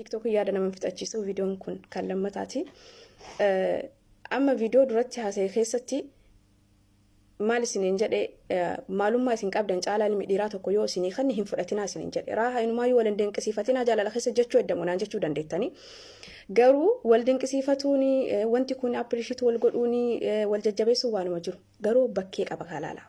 TikTok yaada nama fixachiisu viidiyoon kun kan lammataati. Amma viidiyoo duratti haasa'e keessatti maal isiniin jedhe? Maalummaa isin qabdan caalaa ilmi dhiiraa tokko yoo isinii kanni hin fudhatinaa isiniin jedhe. Raaha inumaayyuu wal hin dinqisiifatinaa jaalala keessa jechuu eddamu naan jechuu dandeettanii. Garuu wal dinqisiifatuuni, wanti kun appreciate wal godhuuni, wal jajjabeessuu waanuma jiru. Garuu bakkee qaba kalaala.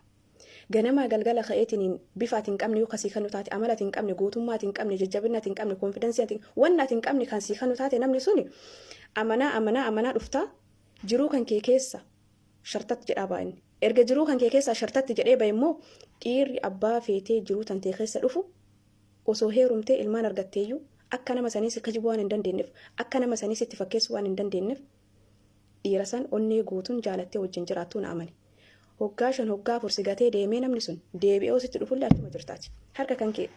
Ganamaa galgala ka'eetiin bifa ati hin qabne yoo kasii kannu taate, amala ati hin qabne, gootummaa ati hin qabne, jajjabina ati hin qabne, confidence ati wanna ati hin qabne kan sii kannu taate, namni suni amanaa amanaa amanaa dhuftaa jiruu kan kee keessa shartatti jedhaa ba'a inni. Erga jiruu kan kee keessaa shartatti jedhee bahe immoo, dhiirri abbaa feetee jiruu tantee keessa dhufu osoo heerumtee ilmaan argatteeyyuu akka nama sanii si kijibuu waan hin dandeenyeef, akka nama sanii sitti fakkeessuu waan hin dandeenyeef, dhiira san onnee guutuun jaalattee wajjin jiraattuu na amani. Hoggaa 5, hoggaa 4 si gatee deemee namni sun deebi'ee sitti dhufullee achuma jirtaati. Harka kan kee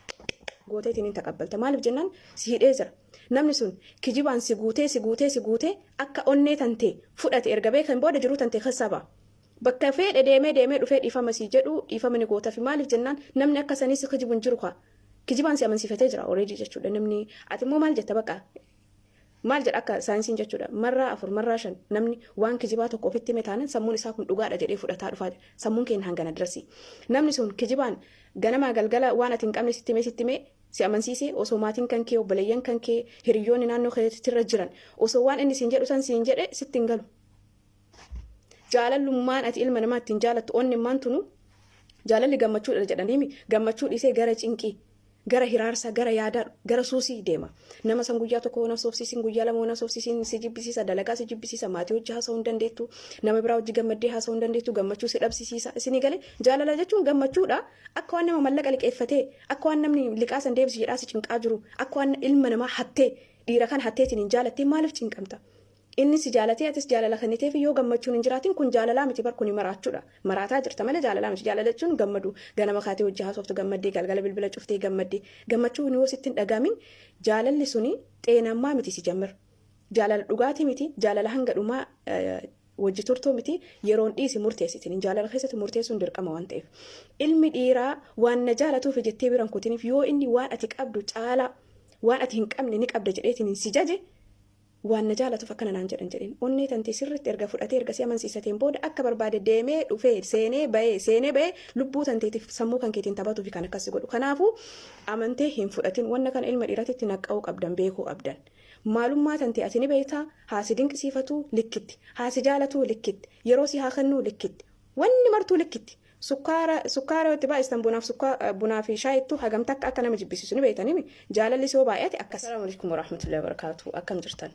gooteetiin hin taqabbalta. Maaliif jennaan si hidhee jira. Namni sun kijibaan si guutee, si guutee, si guutee akka onnee tantee fudhate erga beekan booda jiruu tantee keessaa ba'a. Bakka fedhe deemee deemee dhufee dhiifama si jedhu dhiifama ni gootafi. Maaliif jennaan namni akka sanii si kijibu hin jiru kaa. Kijibaan si amansiifatee jira already jechuudha namni. Ati immoo maal jetta? Bakka maal jedha akka saayinsiin jechuudha, marraa 4, marraa 5 namni waan kijibaa tokko ofitti hime taanan sammuun isaa kun dhugaadha jedhee fudhataa dhufaa. Sammuun keenya hangana dirasii. Namni sun kijibaan ganamaa galgala waan ati hin qabne sitti himee, sitti himee si amansiisee, osoo maatiin kan kee, obboleeyyan kan kee, hiriyoonni naannoo keetirra jiran osoo waan inni siin jedhu san siin jedhe sitti hin galu. Jaalallummaan ati ilma namaa ittiin jaalattu onnimmaan tunu jaalalli gammachuudha jedhaniimi gammachuu dhiisee gara cinqii, gara hiraarsa, gara yaadaa, gara suusii deema. Nama san guyyaa tokko na soofsiisin, guyyaa 2 na soofsiisin, si jibbisiisa, dalagaa si jibbisiisa, maatii hojii haasa'uu hin dandeettu, nama biraa hojii gammaddee haasa'uu hin dandeettu, gammachuu si dhabsisiisa. Isinii galee? Jaalala jechuun gammachuudha. Akka waan nama mallaqa liqeeffatee, akka waan namni liqaa san deebisu jedhaa si cinqaa jiru, akka waan ilma namaa hattee, dhiira kana hatteetiin hin jaalattee maaliif cinqamta? Inni si jaalatee atis jaalala kenniteef yoo gammachuun hin jiraatin, kun jaalalaa miti bar, kuni maraachuudha. Maraataa jirta malee jaalalaa miti. Jaalala jechuun gammadu, ganama kaatee hojii haasoftu gammaddee, galgala bilbila cuftee gammaddee. Gammachuun yoo sitti hin dhagamin jaalalli suni xeenammaa miti si jammir. Jaalala dhugaatii miti, jaalala hanga dhumaa wajji turtuu miti, yeroon dhiisi murteessitin. Jaalala keessatti murteessuun dirqama waan ta'eef. Ilmi dhiiraa waan na jaalatuuf jettee biran kutiniif, yoo inni waan ati qabdu caalaa waan ati hin qabne ni qabda jedheetiin si jaje, waan na jaalatuuf akkana naan jedhan jedheen. Onnee tantee sirriitti erga fudhatee, erga si amansiisateen booda akka barbaade deemee dhufee seenee bahee seenee bahee lubbuu tanteetiif sammuu kan keetiin taphatuufi kan akkas godhu. Kanaafuu amantee hin fudhatin. Wanna kana ilma dhiiratitti naqqa'uu qabdan, beekuu qabdan. Maalummaa tantee ati ni beektaa. Haa si dinqisiifatuu likkitti, haa si jaalatuu likkitti, yeroo si haa kennuu likkitti, wanni martuu likkitti. Sukkaara sukkaara yoo itti baay'istan bunaaf bunaa fi shaayittuu hagam takka akka nama jibbisiisu ni beektanii. Jaalalli yoo baay'ate akkas. Assalaamu alaikum warahmatullahi wabarakatuh. Akkam jirtan?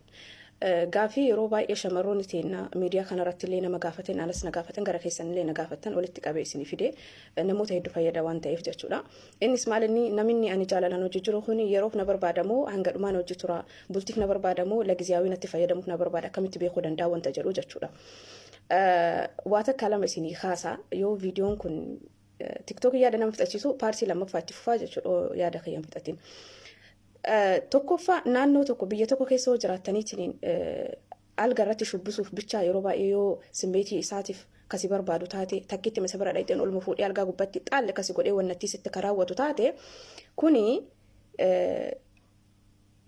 Gaafii yeroo baay'ee shamarroonni teenna miidiyaa kanarratti illee nama gaafatan, alas na gaafatan, gara keessan illee na gaafatan, walitti qabee isinii fide, namoota hedduu fayyada waan ta'eef jechuudha. Innis maal? Inni namni ani jaalalaan hojii jiru kun yeroof na barbaadamoo hanga dhumaan hojii tura, bultiif na barbaadamoo lagiziyaawii natti fayyadamuuf na barbaada, akkamitti beekuu danda'a wanta jedhu jechuudha. Waa takka lama isinii kaasa. Yoo viidiyoon kun TikTok yaada nama fixachiisu part lammaffaa itti fufaa jechuudha yaada kiyyan fixatiin. Tokkoffaa, naannoo tokko, biyya tokko keessa yoo jiraattaniitiin alga irratti shubbisuuf bichaa yeroo baay'ee yoo simmeetii isaatiif kasi barbaadu taate, takkitti misa bira dhayxeen olma fuudhee algaa gubbatti xaalle kasi godhee wannattii sitti karaawwatu taate, kuni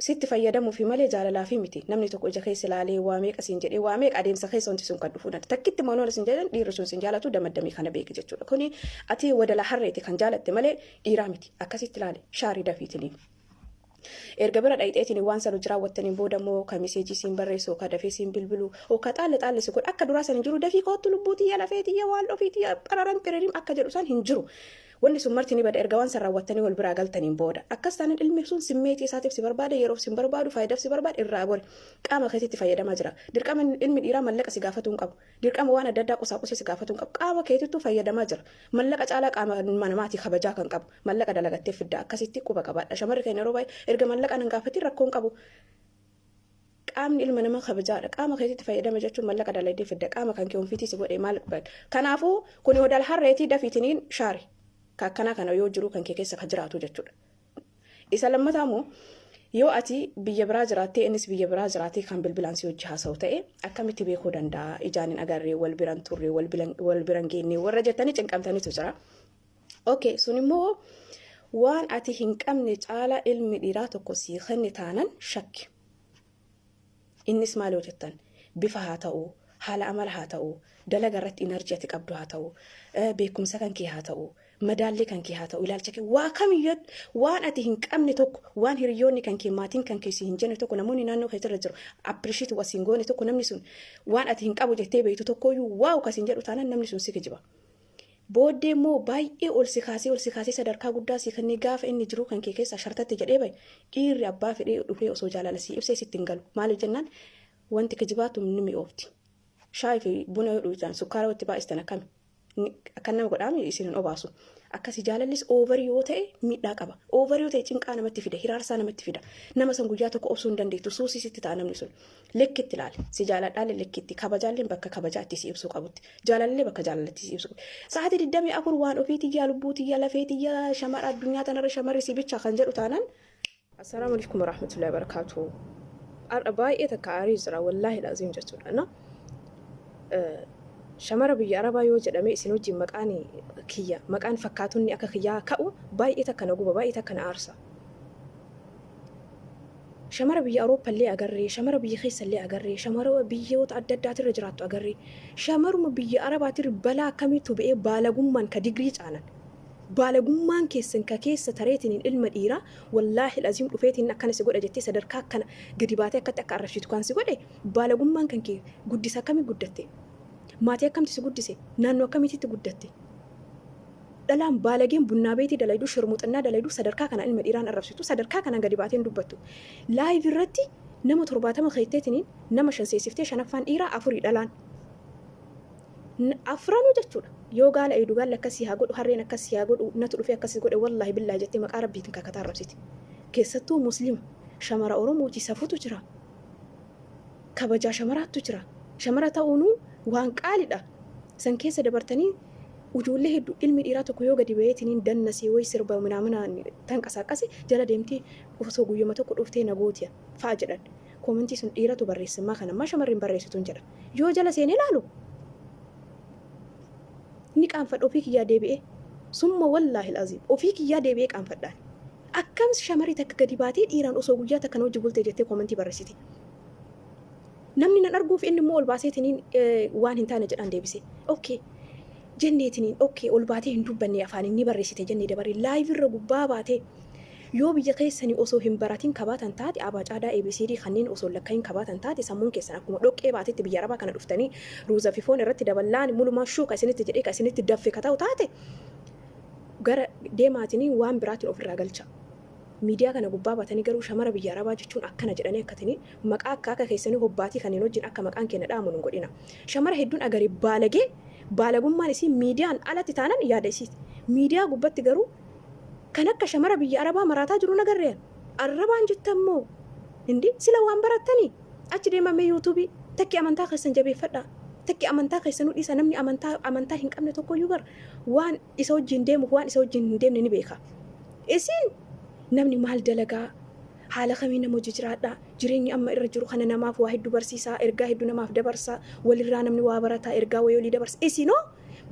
sitti fayyadamuufi malee jaalalaafi miti. Namni tokko ija keessa ilaalee waa meeqa siin jedhee, waa meeqa adeemsa keessa wanti sun kan dhufuu danda'a. Takkitti manoon siin jedhan dhiirri sun siin jaalatu damaddamii kana beeki jechuudha. Kuni ati wadala harreeti kan jaalatte malee dhiiraa miti. Akkasitti ilaali shaarii dafiitiniin. Erga bira dhayxeetiin waan san hojii raawwattaniin booda immoo ka message siin barreessu, ka dafee siin bilbilu, ka xaalle xaalle si godhu akka duraa san hin jiru. Dafii koottu, lubbuu tiyya, lafee tiyya, waan ofii tiyya, qararan xiririm akka jedhu san hin jiru. Wanni sun marti ni bada erga waan san raawwattanii wal biraa galtaniin booda. Akkas taanaan ilmi sun simmeetii isaatiif si barbaada, yeroof si barbaadu, faayidaaf si barbaada, irraa gori. Qaama keetitti fayyadamaa jira. Dirqama ilmi dhiiraa mallaqa si gaafatuu hin qabu. Dirqama waan adda addaa qusaaqusii si gaafatuu hin qabu. Qaama keetittuu fayyadamaa jira. Mallaqa caalaa qaama namaati kabajaa kan qabu. Mallaqa dalagattee fidda, akkasitti quba qabaadha. Shamarri keenya yeroo baay'ee erga mallaqa nan gaafatiin rakkoo hin qabu. Qaamni ilma namaa kabajaadha. Qaama keetitti fayyadama jechuun mallaqa dalagdee fidda. Qaama kan kee ofiitii si godhee maal? Kanaafuu kuni hodal harreetii dafiitiniin shaari. Ka akkanaa kana yoo jiru kan kee keessa ka jiraatu jechuudha. Isa lammataa immoo, yoo ati biyya biraa jiraattee innis biyya biraa jiraatee kan bilbilaan si hojii haasa'u ta'e akkamitti beekuu danda'a? Ijaan hin agarree, wal biran turre, wal biran geenne warra jettanii cinqamtanitu jira. Okay, sun immoo Waan ati hin qabne caalaa ilmi dhiiraa tokko sii kenne taanan shakki. Innis maal yoo jettan, bifa haa ta'u, haala amala haa ta'u, dalaga irratti energy ati qabdu haa ta'u, beekumsa kan kee haa ta'u, madaallii kan kee haa ta'u, ilaalcha kee waa kamiyyuu, waan ati hin qabne tokko, waan hiriyoonni kan kee, maatiin kan kee si hin jenne tokko, namoonni naannoo keetirra jiru appreciate was hin goone tokko, namni sun waan ati hin qabu jettee beektu tokkoyyuu wow kas hin jedhu taanaan, namni sun si kijiba. Booddee immoo baay'ee ol si kaasee, ol si kaasee, sadarkaa guddaa si kennee, gaafa inni jiru kan kee keessaa shartatti jedhee bahe, dhiirri abbaa fedhee dhufee osoo jaalala si ibsee sitti hin galu. Maaliif jennaan, wanti kijibaatu ni mi'oofti. Shaayii fi buna yoo dhugdan sukkaara itti baay'istan akkami? Akkan nama godhaami isin hin obaasu. Akkasi jaalallis over yoo ta'e miidhaa qaba. Over yoo ta'e cinqaa namatti fida, hiraarsaa namatti fida. Nama san guyyaa tokko obsuu hin dandeettu, suusii sitti ta'a namni sun. Likkitti ilaali. Si jaaladhaalee likkitti, kabajaallee bakka kabajaa itti si ibsuu qabutti. Jaalallee bakka jaalalatti si ibsuu qabu. Sa'aatii 24 waan ofii tiyyaa, lubbuu tiyyaa, lafee tiyyaa, shamara addunyaa tanarra shamarri si bicha kan jedhu taanaan. Assalaamu alaikum warahmatullahi wabarakatuh. Har'a baay'ee takka aarii jira, wallaahi laaziim jechuudha. Na shamara biyya Arabaa yoo jedhame isin wajjin maqaan kiyya, maqaan fakkaatonni akka kiyyaa ka'u baay'ee takka na guba, baay'ee takka na aarsa. Shamara biyya Awurooppallee agarree, shamara biyya keessallee agarree, shamara biyyoota adda addaatirra jiraattu agarree, shamaruma biyya Arabaatirra balaa akkamiitu ba'ee baalagummaan ka digrii caalan. Baalagummaan keessan ka keessa tareetiin ilma dhiiraa wallaahi aziim dhufeetiin akkana si godha jettee sadarkaa akkana gadi baatee akkatti akka arrabsitu kan si godhe, baalagummaan kan kee guddisa akkamii guddatte? Maatii akkamti si guddise? Naannoo akkamiititti guddatte? Dhalaan baalageen bunnaa beetii dalaydu, shirmuxinnaa dalaydu, sadarkaa kanaan ilma dhiiraan arrabsitu, sadarkaa kanaan gadi baateen dubbattu. Live irratti nama 70 keetteetiniin nama shan seesiftee, shanaffaan dhiiraa, afurii dhalaan. Afranuu jechuudha. Yoo gaala eedu gaalli akkasii haa godhu, harreen akkasii haa godhu, natu dhufee akkasii godhe, wallaahi billaahi jettee maqaa rabbiitiin kakataa arrabsiti. Keessattuu Muslima shamara Oromooti, safutu jira. Kabajaa shamaraattu jira. Shamara ta'uunuu waan qaalidha. San keessa dabartanii ijoollee hedduu, ilmi dhiiraa tokko yoo gadi baheetiniin dannasee wayi sirba minaaminaan tanqasaaqase jala deemtee osoo guyyama tokko dhuftee na gootiya fa'a jedhan. Comment sun dhiiratu barreessammaa kana ammaa shamarri hin barreessituun jedha. Yoo jala seenee ilaalu ni qaanfadha ofii kiyyaa deebi'ee. Summa wallaahi aziim ofii kiyyaa deebi'ee qaanfadhaan. Akkam shamarri takka gadi baatee dhiiraan osoo guyyaa takka na hojii bultee jettee comment barreessiti? Namni nan arguuf inni immoo ol baaseetiniin waan hin taane jedhaan deebise. Okay. Jenneetiniin okay, ol baatee hin dubbanne, afaan inni barreessite jennee dabaree, live irra gubbaa baatee yoo biyya keessanii osoo hin baratin kabaatan taate, abaacaadhaa ABCD kanneen osoo hin lakkaa'in kabaatan taate, sammuun keessan akkuma dhoqqee baatetti biyya Arabaa kana dhuftanii ruuza fi foon irratti daballaan mulumaa shuuka isinitti jedhee ka isinitti daffe ka ta'u taate, gara deemaatiniin waan biraatiin ofirraa galcha. Miidiyaa kana gubbaa baatanii garuu shamara biyya Arabaa jechuun akkana jedhanii akkatanii maqaa akka akka keessanii hobbaatii kanneen wajjin akka maqaan keenya dhaamu hin godhina. Shamara hedduun agaree baalagee, baalagummaan isii miidiyaan alatti taanan yaada isiiti. Miidiyaa gubbatti garuu kan akka shamara biyya Arabaa maraataa jiru nagarreen. Arrabaan jettammoo indi sila waan barattanii achi deemamee YouTube takki amantaa keessan jabeeffadhaa. Takki amantaa keessanuu dhiisa, namni amantaa hin qabne tokkoyyuu bar waan isa wajjin deemuuf waan isa wajjin hin deemne ni beeka. Isin namni maal dalagaa, haala kamiin nama hojii jiraadhaa, jireenyi amma irra jiru kana namaaf waa hedduu barsiisaa, ergaa hedduu namaaf dabarsaa, walirraa namni waa barataa, ergaa wayii walii dabarsa. Isinoo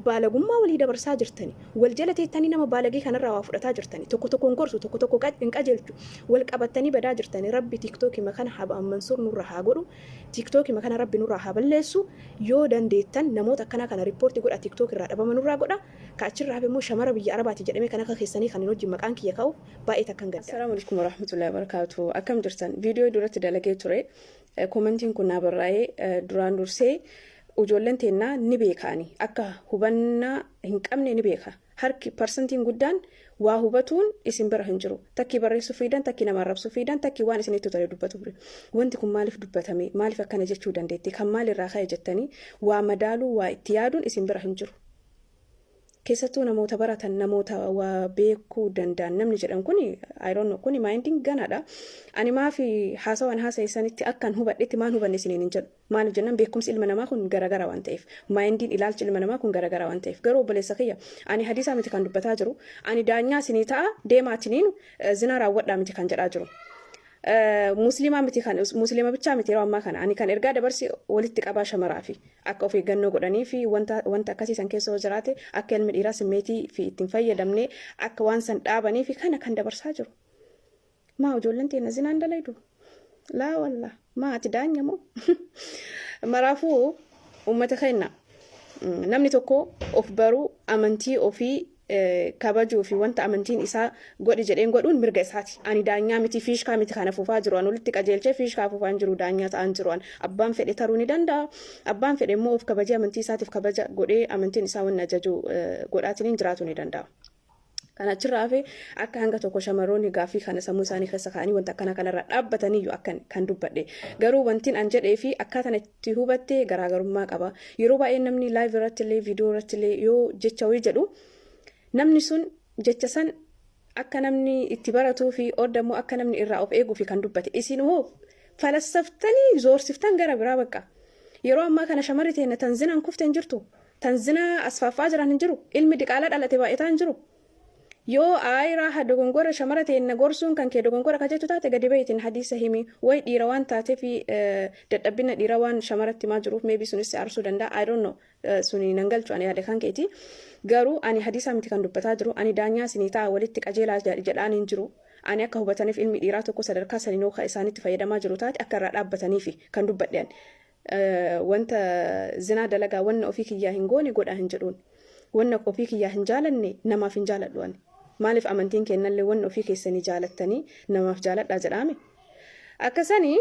baalagummaa walii dabarsaa jirtani. Wal jala teettanii nama baalagee kanarraa waa fudhataa jirtani. Tokko tokkoon gorsu, tokko tokko hin qajeelchu. Wal qabattanii badaa jirtani. Rabbi TikTokii kana haba Mansuur nurra haa godhu. TikTokii kana Rabbi nurraa haa balleessu. Yoo dandeettan namoota akkanaa kana report godha, TikTok irraa dhabama nurraa godha. Ka achirraa hafe immoo shamara biyya Arabaati jedhamee kan akka keessanii kan hin wajjin maqaan kiyya ka'u baay'ee takkan gadda. Assalaamu alaikum warahmatullahi wabarakatuh. Akkam jirtan? Viidiyoo duratti dalagee ture. Commentiin kun naa barraa'ee, duraan dursee ijoolleen teennaa ni beekaani. Akka hubannaa hin qabne ni beeka. Harki parsantiin guddaan waa hubatuun isin bira hin jiru. Takki barreessuu fiidan, takki nama arrabsuu fiidan, takki waan isinitti tole dubbatu. Wanti kun maaliif dubbatame? Maaliif akkana jechuu dandeetti? Kan maalirraa ka'e jettanii waa madaaluu, waa itti yaaduun isin bira hin jiru. Keessattuu namoota baratan, namoota waa beekuu danda'an namni jedhan kuni, I don't know, kuni mindiin ganaadha. Ani maafi haasawaan haasa'e akkan hubadhetti maan hubanne isiniin hin jedhu. Maaliif jennaan, beekumsi ilma namaa kun garagara waan ta'eef, mindiin ilaalchi ilma namaa kun garagara waan ta'eef. Garuu obboleessa kiyya, ani hadiisaa miti kan dubbataa jiru. Ani daanyaa isinii ta'a deemaatiniin zinaa raawwadhaa miti kan jedhaa jiru. Musliimaa miti, kan musliima bichaa miti. Yeroo ammaa kana ani kan ergaa dabarsi walitti qabaa shamaraa fi akka of eeggannoo godhanii fi wanta akkasii san keessa yoo jiraate akka ilmi dhiiraa simmeetii fi ittiin fayyadamne akka waan san dhaabanii fi kana kan dabarsaa jiru. Maa ijoolleen teenya zinaan dalaydu? Laa wallaa, maa ati daanya moo? Maraafuu uummata keenya, namni tokko of baruu, amantii ofii kabajuu fi wanta amantiin isaa godhi jedheen godhuun mirga isaati. Ani daanyaa miti, fiishkaa miti kana fuufaa jiru. Ani walitti qajeelchee fiishkaa fuufaa hin jiru, daanyaa ta'an jiru. Ani abbaan fedhe taruu ni danda'a. Abbaan fedhe immoo of kabajee, amantii isaatiif kabaja godhee, amantiin isaa wanni ajaju godhaatiin jiraatu ni danda'a. Kana achirraa hafe akka hanga tokko shamarroonni gaaffii kana sammuu isaanii keessa kaa'anii wanta akkana kanarra dhaabbataniyyuu akka kan dubbadhe. Garuu wantin an jedhee fi akkaataan itti hubatte garaagarummaa qaba. Yeroo baay'ee namni live irratti illee, viidiyoo irratti illee yoo jecha wayii jedhu, namni sun jecha san akka namni itti baratuu fi odda immoo akka namni irraa of eeguu fi kan dubbate. Isin hoo falassaftanii zoorsiftan gara biraa bakka. Yeroo ammaa kana shamarri teenya tan zinaan kufte hin jirtu. Tan zinaa asfaaffaa jiran hin jiru. Ilmi diqaalaa dhalate baay'ataa hin jiru. Yoo aayiraa dogongora shamara teenna gorsuun kan kee dogongora ka jettu taate, gadi bahiitiin hadiisa himi. Way dhiira waan taateef, dadhabbina dhiira waan shamaratti himaa jiruuf maybe sunis si aarsuu danda'a. I don't know. Suni nan galchu, ani yaada kan keeti. Garuu ani hadiisaa miti kan dubbataa jiru. Ani daanyaa isinii ta'a, walitti qajeelaa jedhaan hin jiru. Ani akka hubataniif ilmi dhiiraa tokko sadarkaa saniin yoo isaanitti fayyadamaa jiru taate akka irraa dhaabbataniif kan dubbadhe. Wanta zinaa dalagaa, wanna ofii kiyyaa hin goone godhaa hin jedhuun. Wanna ofii kiyyaa hin jaalanne namaaf hin jaaladhu ani. Maaliif amantiin kennallee wanna ofii keessanii jaalattanii namaaf jaaladhaa jedhaame. Akkasanii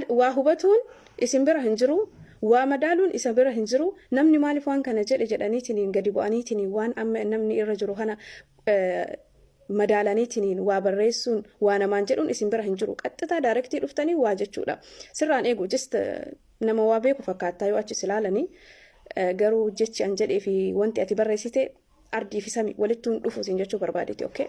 waa hubatuun isin bira hin jiru. Waa madaaluun isa bira hin jiru. Namni maaliif waan kana jedhe jedhaniitiin gadi bu'aniitiin waan amma namni irra jiru kana madaalaniitiin waa barreessuun, waa namaan jedhuun isin bira hin jiru. Qaxxitaa direct dhuftanii waa jechuudha. Sirraan eegu, just nama waa beeku fakkaattaa yoo achi ilaalanii, garuu jechi an jedhee fi wanti ati barreessite ardii fi sami walittuun dhufu isin jechuu barbaadeeti, okay?